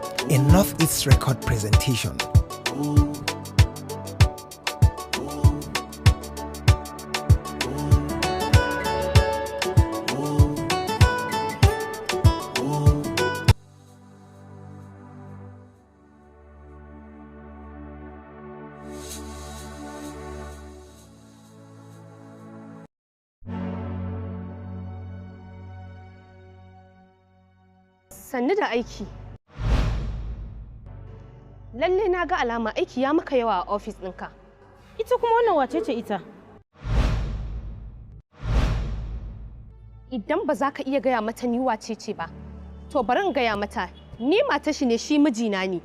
A Northeast Record presentation. Sannu da aiki. Lalle na ga alama aiki ya maka yawa a ofis ɗinka. Ita kuma wannan wace ce ita? Idan ba za ka iya gaya mata ni wace ce ba, to bari in gaya mata ni mata shi ne, shi mijina ne.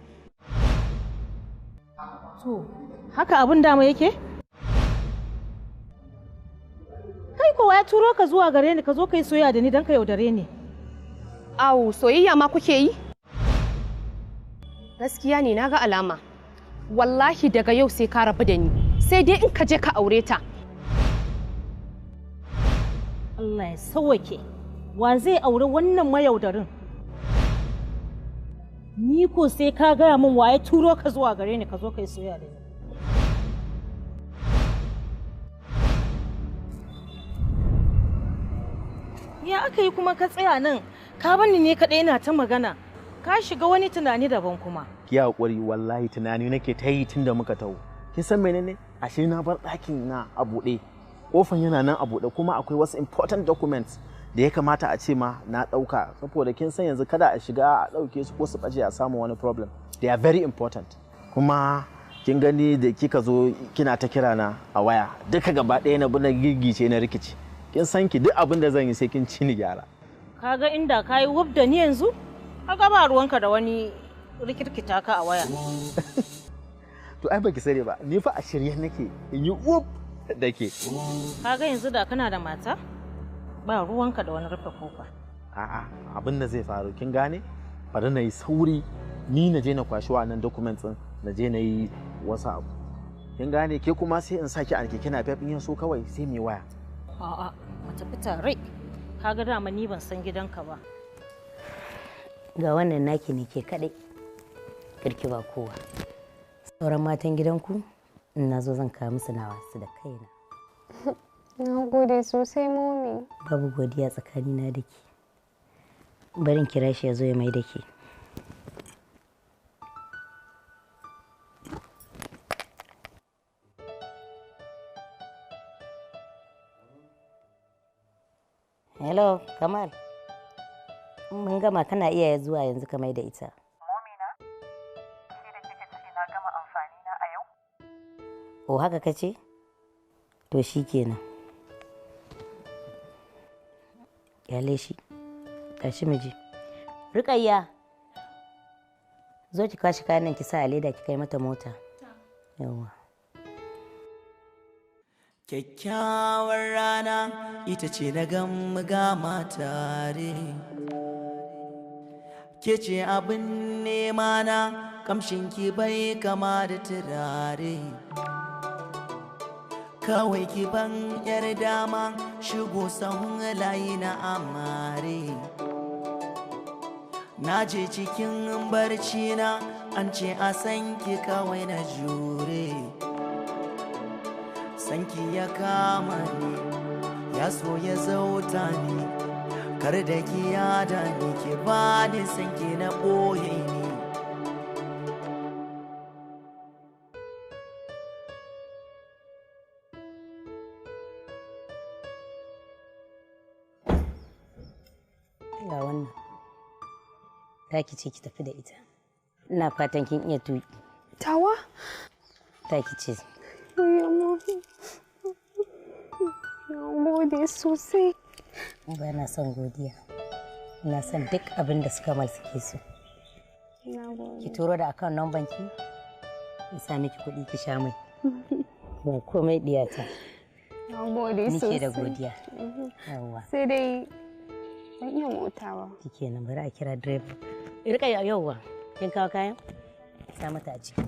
To, haka abin dama yake? Kai kowa ya turo ka zuwa gare ni ka zo ka yi soyayya da ni don ka yaudare ni. Awu, soyayya ma kuke yi? Gaskiya ne, na ga alama. Wallahi daga yau sai ka rabu da ni, sai dai in ka je ka aure ta. Allah ya sauwake. Wa zai aure wannan mayaudarin? Ni ko sai ka gaya min wa ya turo ka zuwa gare ni ka zo ka yi soyayya da ni. Ya aka yi kuma ka tsaya nan, ka bani ne kaɗai ina ta magana, ka shiga wani tunani daban kuma. Ki haƙuri, wallahi tunani nake ta yi tun da muka taho. Kin san menene? Ashe na bar ɗakin na a buɗe, kofan yana nan a buɗe, kuma akwai wasu important documents da ya kamata a ce ma na ɗauka, saboda kin san yanzu kada a shiga a ɗauke su ko su ɓace a samu wani problem. They are very important. Kuma kin gani da kika zo kina ta kira na a waya, duka gaba ɗaya na bi na gigice na rikici. Kin san ki, duk abin da zan yi sai kin ci ni gyara. Ka ga inda ka yi wub da ni yanzu? Ka ga ba ruwanka da wani rikirkita ka a waya. To ai baki sani ba, ni fa a shirye nake in yi wub da ke. Ka ga yanzu da kana da mata? Ba ruwanka da wani rufe kofa. A'a, abin da zai faru, kin gane, bari na yi sauri ni na je na kwashi wa'annan documents din, na je na yi wasu abu, kin gane? Ke kuma sai in saki a keke napep, in so kawai sai mu yi waya. A'a, mu tafi tare. Ka ga dama ni ban san gidanka ba. Ga wannan naki ne ke kaɗai, kirki ba kowa. Sauran matan gidanku in na zo zan kawo musu nawa su da kaina. Na gode sosai, Momi. Babu godiya tsakanina da ke. Barin kira shi ya zo ya mai da ke. Hello, Kamal. Mun gama, kana iya zuwa yanzu ka mai da ita. Momina, ke da kika ce na gama amfani na a yau? O, haka ka ce? To shi kenan. Kyale shi. Tashi mu je. Rukayya. Zo ki kwashe kayan nan ki sa a leda ki kai mata mota. Yawwa. Kyakkyawar rana ita ce na gan gama tare. Ke ce abin nema na, kamshin ki bai kama da turare. Kawai ki ban yar dama, shigo sahun layi na amare. Na je cikin barci na, an ce a san ki, kawai na jure. Sanki ya kama ni, ya so ya zauta ni, kar da ki yada ni, ki bani sanki na ɓoye ni. Ga wannan. Taki ce, ki tafi da ita. Ina fatan kin iya tuki. Tawa? Taki ce. Wayyo, Momi. Na gode sosai. Ba na son godiya. Ina son duk abin da suka mal suke so. Na gode. Ki turo da account number ki. In sa miki kuɗi ki sha mai. Ba komai, diyata. Na gode Ni sosai. ke da godiya. Yawwa. Sai dai ban iya mota ba. Kenan bari a kira direba. Rika yauwa. Kin kawo kayan? Sa mata a ciki.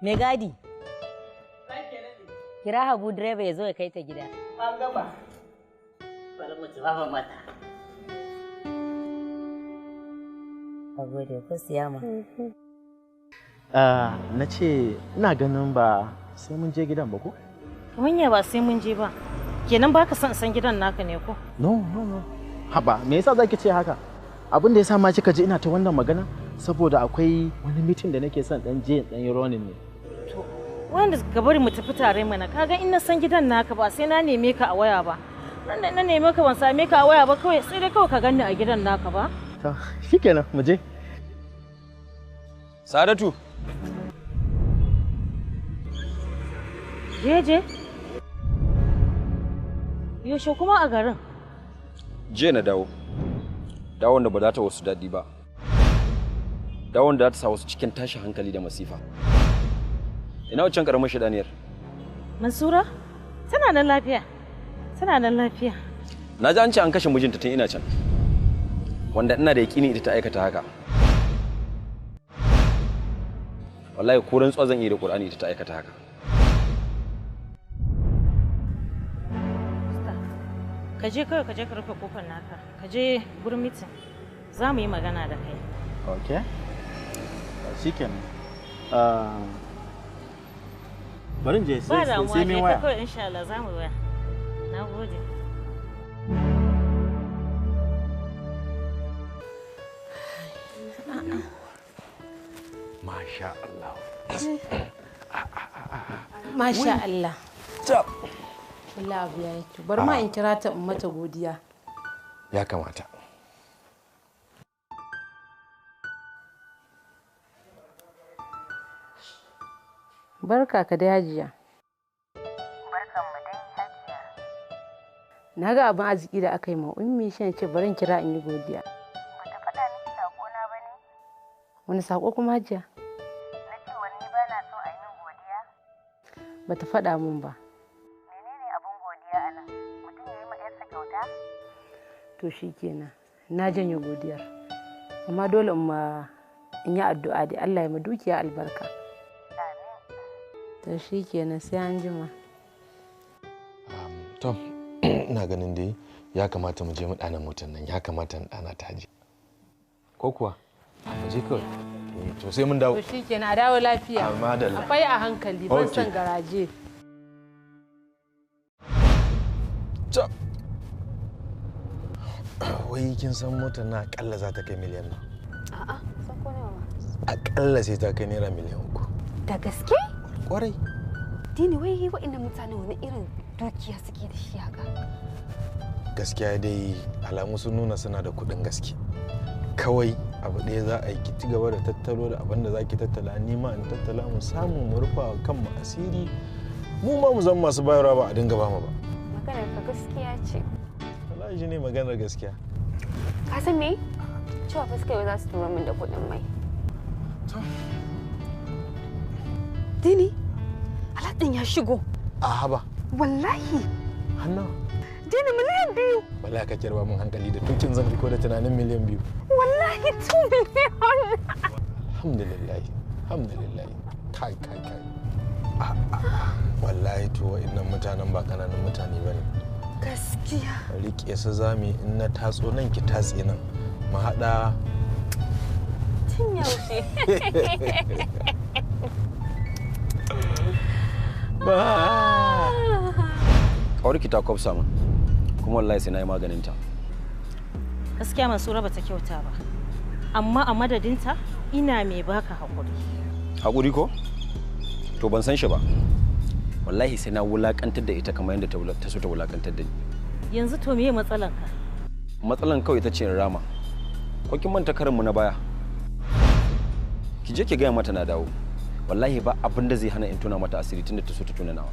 Mai gadi. Kira Habu direba ya zo ya kai ta gida. An gama. Bari mu ci mata. Na gode ko siyama. Na ce ina ganin ba sai mun je gidan ba ko? Wanya ba sai mun je ba. Kenan baka son san gidan naka ne ko? No, no, no. Haba, me yasa zaki ce haka? Abin da yasa ma kika ji ina ta wannan magana saboda akwai wani meeting da nake son dan je dan yi running ne. To, wanda ka bari mu tafi tare mana, kaga in na san gidan naka ba sai na neme ka a waya ba. Nan da na neme ka ban same ka a waya ba kawai sai dai kawai ka ganni a gidan naka ba. To, shikenan mu je. Saratu. Jeje. Yaushe kuma a garin? Jiya na dawo. Dawon da ba za ta wasu daɗi ba. Dawon da za ta sa wasu cikin tashin hankali da masifa. Ina wancan ƙaramar shidaniyar? Mansura? Tana nan lafiya. Tana nan lafiya. Na ji an ce an kashe mijinta tun ina can. Wanda ina da yaƙini ita ta aikata haka. Wallahi ko rantsuwa zan yi da Qur'ani ita ta aikata haka. Ka je kawai ka je ka rufe kofar naka. Ka je gurin mitin. Za mu yi magana da kai. Okay. Shikenan. Bari in je Ba sai damuwa sai je min ka waya. kawai insha Allah za mu yi waya. Na gode. Masha Allah. Masha Allah. Tab. Wallahi abu ya yi kyau. Bari ma in kira ta in mata godiya. Ya kamata. Barka ka dai Hajiya. Barkanmu dai Hajiya. Na ga abin arziki da aka yi ma Ummi shi ce bari in kira in yi godiya. Bata faɗa miki saƙona ba ne? Wani sako kuma Hajiya? Na cewa ni ba na so a yi min godiya? Bata faɗa min ba. Menene abin godiya a nan? Mutum ya yi ma 'yarsa kyauta? To shi kenan. Na janye godiyar. Amma dole in ma in yi addu'a dai Allah ya ma dukiya albarka. To shi kenan sai an jima. To, ina ganin dai ya kamata mu je mu ɗana motar nan, ya kamata in ɗana ta je. Ko kuwa? Mu je kawai. To sai mun dawo. To shi kenan a dawo lafiya. Amma dalla. Akwai a hankali ban Okay. son garaje. Ta. Wai kin san motar na akalla za ta kai miliyan nawa? A'a, san ko nawa ba. Akalla sai ta kai naira miliyan 3. Da gaske? Kwarai. Dini wai waɗannan mutane wani irin dukiya suke da shi haka? Gaskiya dai alamu sun nuna suna da kuɗin gaske. Kawai abu ɗaya za a yi ki ci gaba da tattalo da abin da za ki tattala ni ma in tattala mu samu mu rufa wa kanmu asiri mu ma mu zama masu bayarwa ba a dinga bamu ba. Maganar ka gaskiya ce. Wallahi shi ne maganar gaskiya. Ka san me? Cewa fa suka yi za su turo min da kuɗin mai. Dini, Aladdin ya shigo. A haba. Wallahi. Hanna. Dini miliyan 2. Wallahi ka kirba mun hankali da tukin zan ko da tunanin miliyan 2. Wallahi 2 miliyan. Alhamdulillah. Alhamdulillah. Kai kai kai. Wallahi to wa'innan mutanen ba kananan mutane bane. Gaskiya. Rike su zami in na tatso nan ki tatse nan. Mu haɗa Tun yaushe. Kawarki ta kwafsa min. Kuma wallahi sai na yi maganin ta. Gaskiya Mansura bata kyauta ba. Amma a madadinta ina mai baka haƙuri. Hakuri ko? To ban san shi ba. Wallahi sai na wulakantar da ita kamar yadda ta so ta wulakantar da ni. Yanzu to meye matsalanka? Matsalan kawai ita ce in rama. Ko kin manta karinmu na baya? Ki je ki gaya mata na dawo. Wallahi ba abin da zai hana in tona mata asiri tunda ta so ta tona nawa.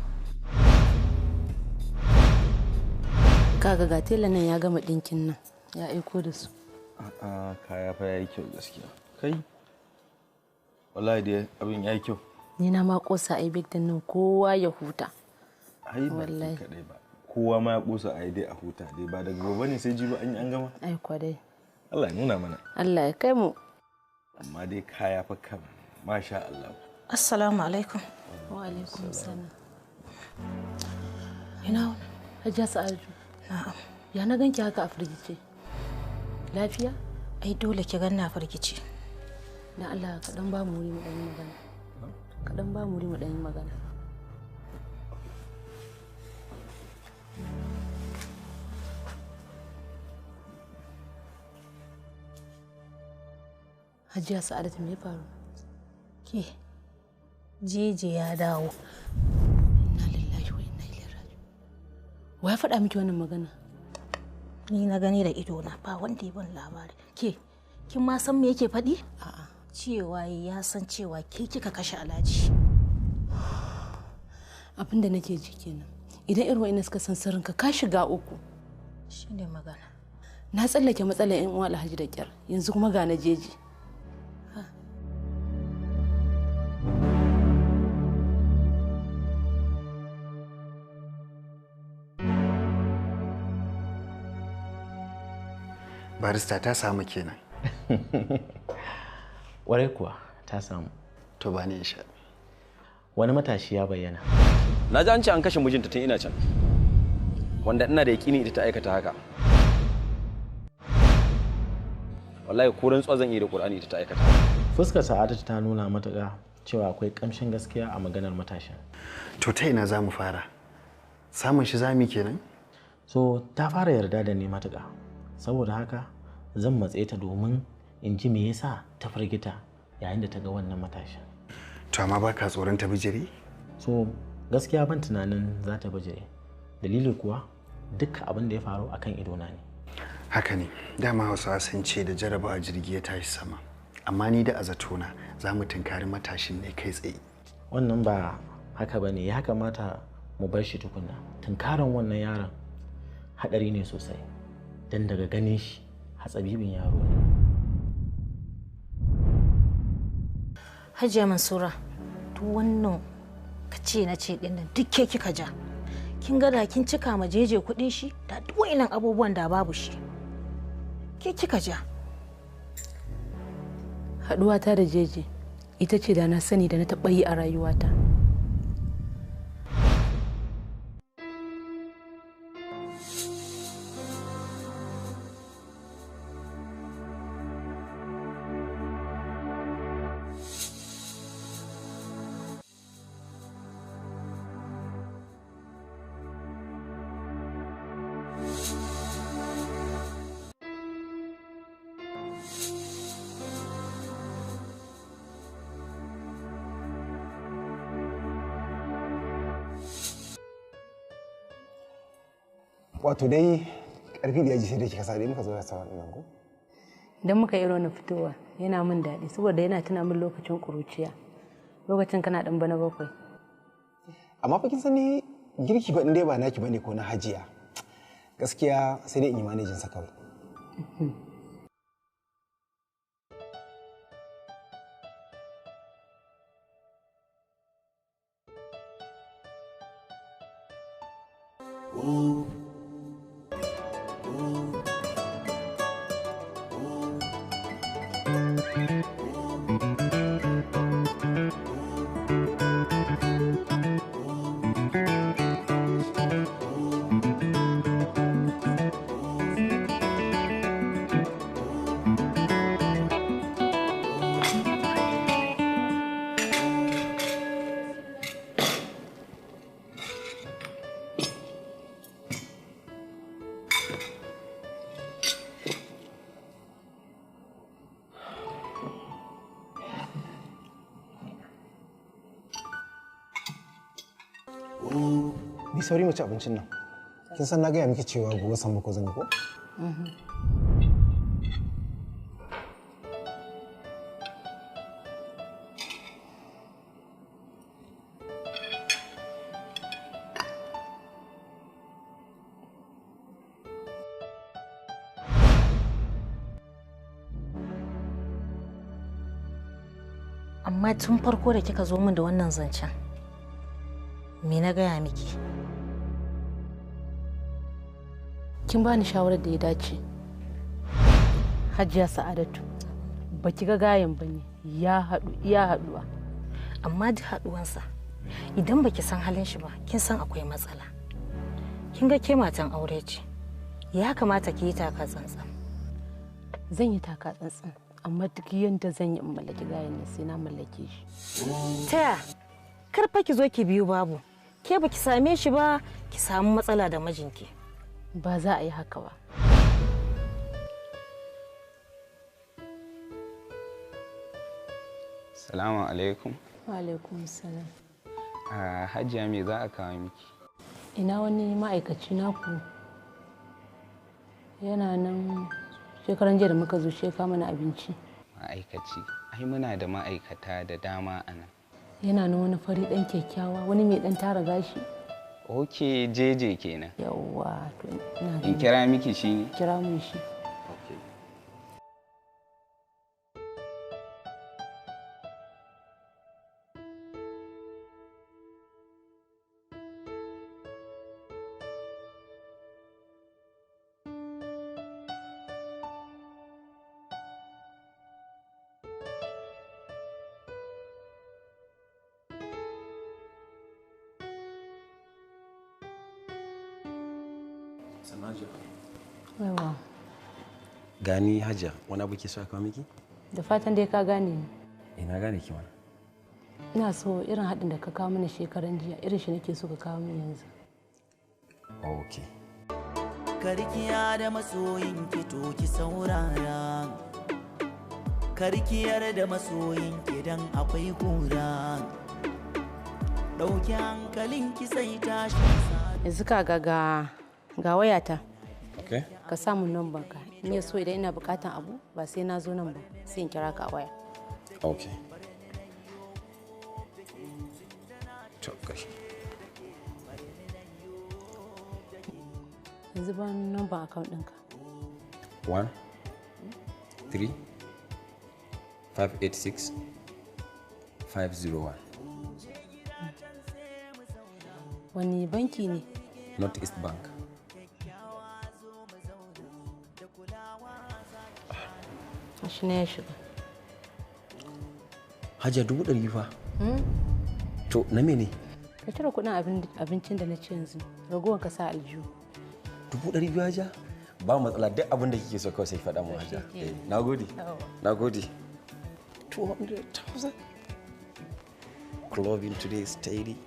Kaga ga tela nan ya gama ɗinkin nan ya aiko da su. A'a kaya fa yayi kyau gaskiya. Kai wallahi dai abin yayi kyau. Ni na ma kosa ai big din nan kowa ya huta. Ai ba ke Wallahi. kadai ba. Kowa ma ya kosa ai dai a huta dai ba daga gobe ne sai jibi an yi an gama. Ai kwa dai. Allah ya nuna mana. Allah ya kai mu. Amma dai kaya fa kam masha Allah. Assalamu alaikum. Wa alaikum salam. Ina wani? Hajiya Sa'adu. Na'am. Ya na ganki haka a firgice. Lafiya? Ai dole ki ganna firgice. Dan Allah ka dan ba mu wuri mu dan yi magana. Ka dan ba mu wuri mu dan yi magana. Hajiya Sa'adatu, me ya faru? Ke, Jeje ya dawo. Inna lillahi wa inna ilaihi raji'un. Wa ya faɗa miki wannan magana? Ni na gani da ido na, ba wanda ya ban labari. Ke, kin ma san me yake faɗi? A'a. Cewa ya san cewa ke kika kashe Alhaji. Abin da nake ji kenan. Idan irin wa'innan suka san sirrinka, ka shiga uku. Shine magana. Na tsallake matsalar 'yan uwa Alhaji da kyar, yanzu kuma ga na Jeji. Barista, ta samu kenan. Ƙwarai kuwa, ta samu. To, ba ni insha. Wani matashi ya bayyana. Na ji an ce an kashe mijinta tun ina can, wanda ina da yaƙini ita ta aikata haka. Wallahi ko rantsuwa zan yi da Qur'ani, ita ta aikata. Fuskar Sa'adatu ta nuna matuƙa cewa akwai ƙamshin gaskiya a maganar matashin. To, ta ina za mu fara? Samun shi zami kenan? So ta fara yarda da ni matuƙa. Saboda haka zan matse ta domin in ji me yasa ta firgita yayin da ta ga wannan matashin. To, amma baka tsoron ta bijire? So gaskiya ban tunanin za ta bijire. Dalili kuwa, dukkan abin da ya faru akan idona ne. Haka ne, dama Hausawa sun ce da jarabawa jirgi ya tashi sama. Amma ni da a zatona za mu tunkari matashin ne kai tsaye. Wannan ba haka ba ne, ya kamata mu bar shi tukunna. Tunkaran wannan yaron haɗari ne sosai. Don daga ganin shi hatsabibin yaro ne. Hajiya Mansura, duk wannan ka ce na ce din nan duk ke kika ja. Kin ga da kin cika ma Jeje kuɗin shi, da duk wa'innan abubuwan da babu shi. Ke kika ja. Haɗuwata da Jeje ita ce da na sani da na taɓa yi a rayuwata. Wato dai karfi da yaji sai da kika sa dai muka zo restaurant ɗin nan ko? Idan muka yi irin fitowa yana min daɗi saboda yana tuna min lokacin ƙuruciya. Lokacin kana ɗan bana bakwai. Amma fa kin san ni girki ba in dai ba naki bane ko na Hajiya. Gaskiya sai dai in yi manejin sa kawai. Ni sauri mu ci abincin nan. Kin san na gaya miki cewa gobe san muku zan yi ko? Amma tun farko da kika zo min da wannan zancen, me na gaya miki? Kin bani shawarar da ya dace. Hajiya Sa'adatu, ba ki ga gayan ba ne, ya haɗu, iya haɗuwa. Amma duk haɗuwansa, idan baki san halin shi ba, kin san akwai matsala. Kin ga ke matan aure ce, ya kamata ki yi taka tsantsan. Zan yi taka tsantsan, Amma duk yanda zan yi in mallaki gayan nan sai na mallake shi. Taya, kar fa ki zo ki biyu babu. Ke baki same shi ba, ki samu matsala da mijinki. Ba za a yi haka ba. Salamu alaikum. Wa alaikum salam. Hajiya, me za a kawo miki? Ina wani ma'aikaci naku yana nan shekaran jiya da muka zo shi ya kawo mana abinci. Ma'aikaci? Ai muna da ma'aikata da dama a nan. Yana nan wani fari ɗan kyakkyawa, wani mai ɗan tara gashi. Ok, jeje kenan. Yawwa, to ina In kira miki shi ne? Kira mun shi. Ok. Yawwa. Gani Hajiya, wani abu ke so a kawo miki? Da fatan dai ka gane ni. Eh, na gane ki mana. Ina so irin haɗin da ka kawo mana shekaran jiya, irin shi nake so ka kawo min yanzu. Ok. Karkiya da masoyinki to ki saurara. Karkiyar da masoyinki dan akwai kura. Ɗauki hankalinki sai tashi. Yanzu ka ga ga wayata. Okay. Ka samu number ka. In ya so idan ina bukatan abu ba sai na zo nan ba, sai in kira ka a waya. Okay. To, gashi. Yanzu ban number account ɗinka. 1 3 5 8 6 5 0 1. Wani banki ne? North East Bank. Shi ne ya shiga. Hajiya, 200,000 fa. To, na mene? Ka cire kuɗin abincin da na ci yanzu, ragowar ka sa aljihu. 200,000 Hajiya? Ba matsala, duk abin da kike so kawai sai ki faɗa mu Hajiya. Eh, na gode. Na gode. 200,000. Clubbing today is steady.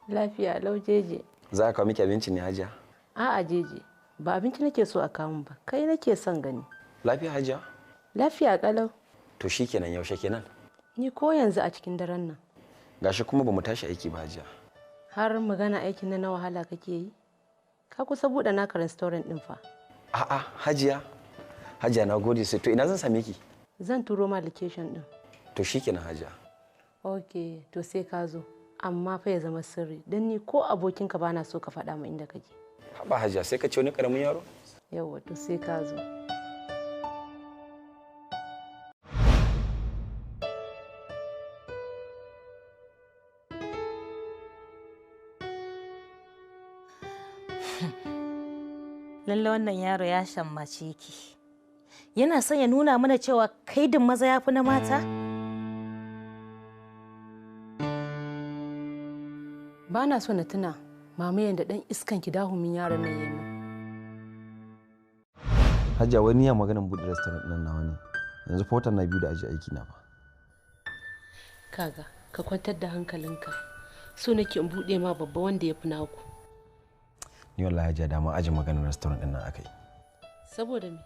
Lafiya lau jeje. Za a kawo miki abinci ne Hajiya? A'a jeje, ba abinci nake so a kawo min ba, kai nake son gani. Lafiya Hajiya? Lafiya kalau. To shikenan, yaushe kenan? Ni ko yanzu a cikin daren nan. Gashi kuma bamu tashi aiki ba Hajiya. Har magana aikin na wahala kake yi? Ka kusa buɗe naka restaurant ɗin fa. A'a Hajiya. Hajiya na gode sai, to ina zan same ki? Zan turo ma location ɗin. To shikenan Hajiya. Ok, to sai ka zo. Amma fa ya zama sirri, don ni ko abokinka bana so ka faɗa min inda kake. Haba Hajiya, sai ka ce wani ƙaramin yaro? Yawwa, to sai ka zo. Lalle wannan yaro ya shammace ki. Yana son ya nuna mana cewa kaidin maza ya fi na mata? Ba na so na tuna mamayen da ɗan iskan ki dahumin yaron nan ya min. Hajiya, wani ya maganin buɗe restaurant nan nawa ne. Yanzu fa watan na biyu da aji aiki na fa. Kaga, ka kwantar da hankalinka. So nake in buɗe ma babba wanda ya fi naku. Ni wallahi Hajiya, dama aji maganin restaurant ɗin nan akai. Saboda me?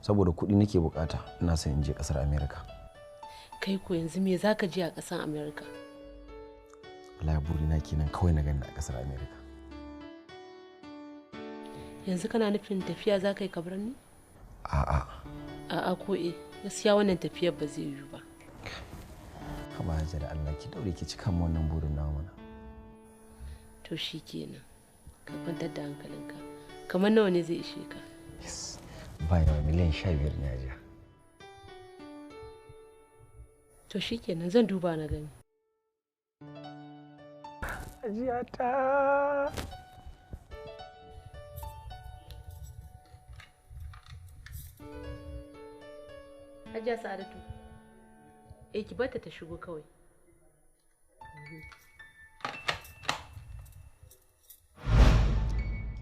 Saboda kuɗi nake bukata, ina son in je ƙasar America. Kai ko yanzu me zaka je a ƙasar America? Wallahi burina kenan kawai na gani a ƙasar America. Yanzu kana nufin tafiya za ka yi ka bar ni? A'a. A'a ko eh, gaskiya wannan tafiyar ba zai yiwu ba. Haba Hajiya, da Allah ki daure ki cika min wannan burin nawa mana. To shi kenan, ka kwantar da hankalinka. Kamar nawa ne zai ishe ka? Yes. Ba yawa, miliyan 15 ne Hajiya. To shi kenan, zan duba na gani. Hajiya ta. Hajiya Sa'adatu. Eh, ki barta ta shigo kawai.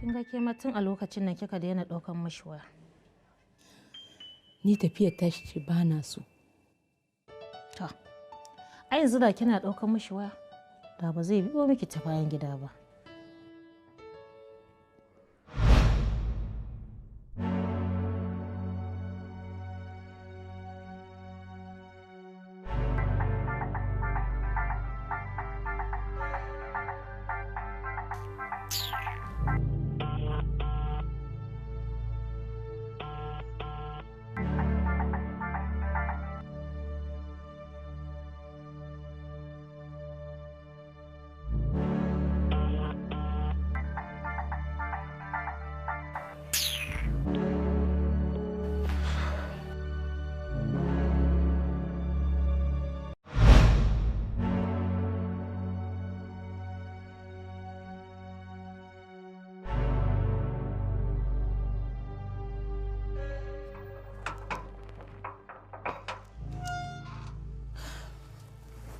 Kin ga ke ma tun a lokacin nan kika daina ɗaukan mishi waya. Ni tafiyar tashi ce ba na so. To, a yanzu da kina ɗaukan mishi waya, da ba zai biyo miki ta bayan gida ba.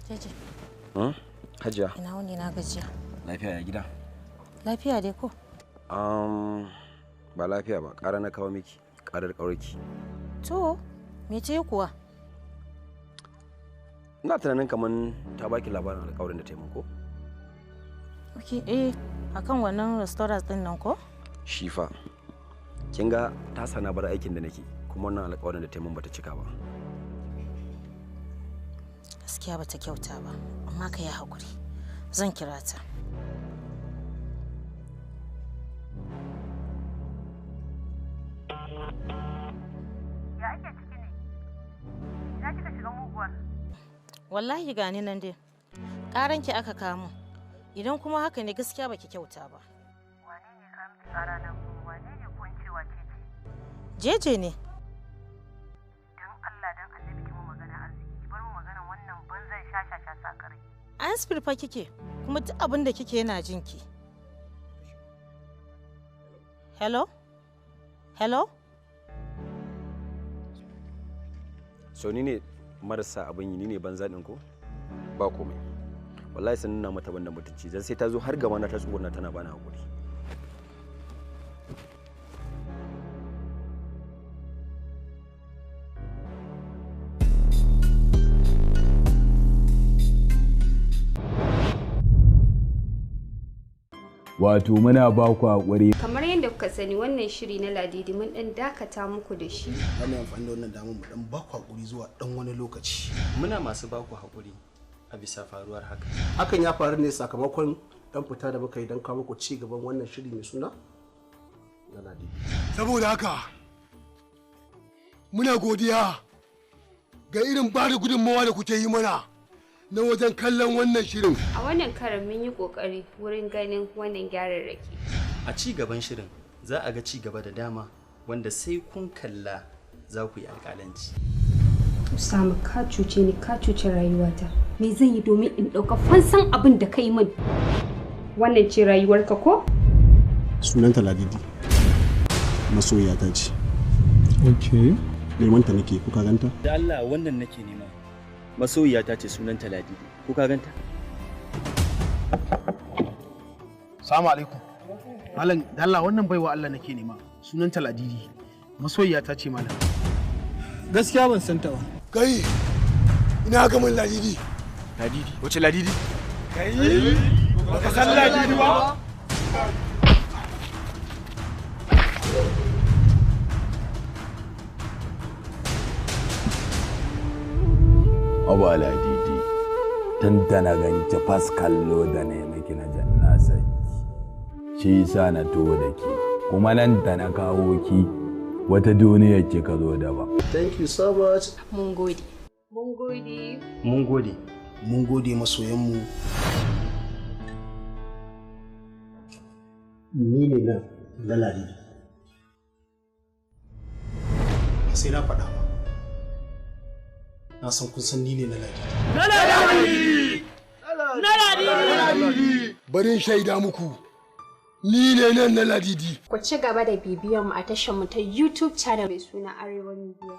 Jeje. Hajiya. Ina wuni, na gajiya. Lafiya, ya gida? Lafiya dai ko? Ba lafiya ba, ƙara na kawo miki, ƙarar ƙaurki. To, me ce kuwa? Ina tunanin kaman ta baki labarin alƙawarin da ta yi min ko? Ok, eh, akan wannan restaurant din nan ko? Shi fa. Kin ga ta sana bar aikin da nake, kuma wannan alƙawarin da ta yi min bata cika ba. Gaskiya bata kyauta ba, amma ka yi haƙuri. Zan kira ta. Ya ake ciki ne? Ina kika shiga muguwar? Wallahi gani nan dai. Ƙaranki aka kamo. Idan kuma haka ne, gaskiya baki kyauta ba. Wane ne ka miki ƙara na kuma wane ne, ko in ce wace ce? Jeje ne. Dan Allah dan Annabi ki mu magana arziki, ki bar mu magana wannan banzan shashasha sakarai. An fa kike, kuma duk abin da kike yana jinki. Hello? Hello? So ni ne marasa abin yi, ni ne banza ɗin ko? Ba komai. Wallahi sun nuna mata banda mutunci, dan sai ta zo har gaba na ta tsuguna tana bani hakuri. Wato muna ba ku haƙuri. Kamar yadda kuka sani, wannan shiri na Ladidi mun dan dakata muku da shi. Za mu yi amfani da wannan damar mu dan ba ku haƙuri zuwa dan wani lokaci. Muna masu ba ku haƙuri a bisa faruwar haka. Hakan ya faru ne sakamakon dan fita da muka yi don kawo muku ci gaban wannan shiri mai suna na Ladidi. Saboda haka muna godiya ga irin ba da gudunmawa da kuke yi mana na wajen kallon wannan shirin. A wannan karan mun yi kokari wurin ganin wannan gyararraki. A ci gaban shirin za a ga ci gaba da dama wanda sai kun kalla za ku yi alƙalanci. Usama, ka cuce ni, ka cuce rayuwata. Me zan yi domin in ɗauka fansan abin da ka yi min? Wannan ce rayuwarka ko? Sunanta Ladidi. Masoyiyata ce. Okay. Neman ta nake, ko ka ganta? Da Allah, wannan nake nema. Masoyiyata ce, sunanta Ladidi. Ko ka ganta? Salamu alaikum. Malam, da Allah, wannan baiwa Allah nake nema. Sunanta Ladidi. Masoyiya ta ce, malam. Gaskiya ban san ta ba. Kai, ina ga mun Ladidi. Ladidi? Wace Ladidi? Kai, baka san Ladidi ba? Aba Ladidi, tun da na ganki fas kallo da ne miki na janna sai. Shi yasa na to da ke, kuma nan da na kawo ki wata duniyar kika zo daban. Thank you so much. Mun gode. Mun gode. Mun gode. Mun gode masoyanmu. Ni ne nan na Ladidi. Ba sai na faɗa ba. Na san kun san ni ne na Ladidi. Na Ladidi! Na Ladidi! Bari in shaida muku. Ni ne nan na Ladidi. Ku ci gaba da bibiyar mu a tashar mu ta YouTube channel mai suna Arewa Media.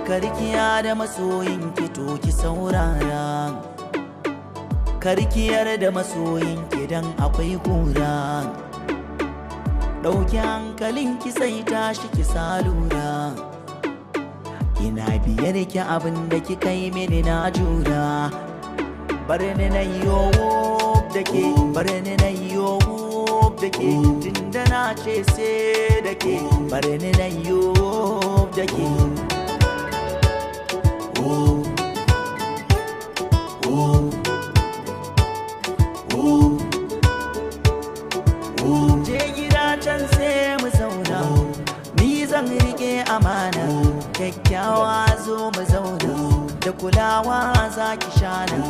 Karkiya da masoyinki, to ki saurara. Karkiyar da masoyinki dan akwai kura. Ɗauki hankalinki sai tashi ki salura. Ina biyar ki, abin da kika yi mini na jura. Bar ni na yo da ke, bar ni na yo da ke, tunda na ce sai da ke, bar ni na yo da ke. Oh, oh, oh, oh. Je gida can sai mu zauna, ni zan rike amana, kyakkyawa zo mu zauna, da kulawa za ki shana.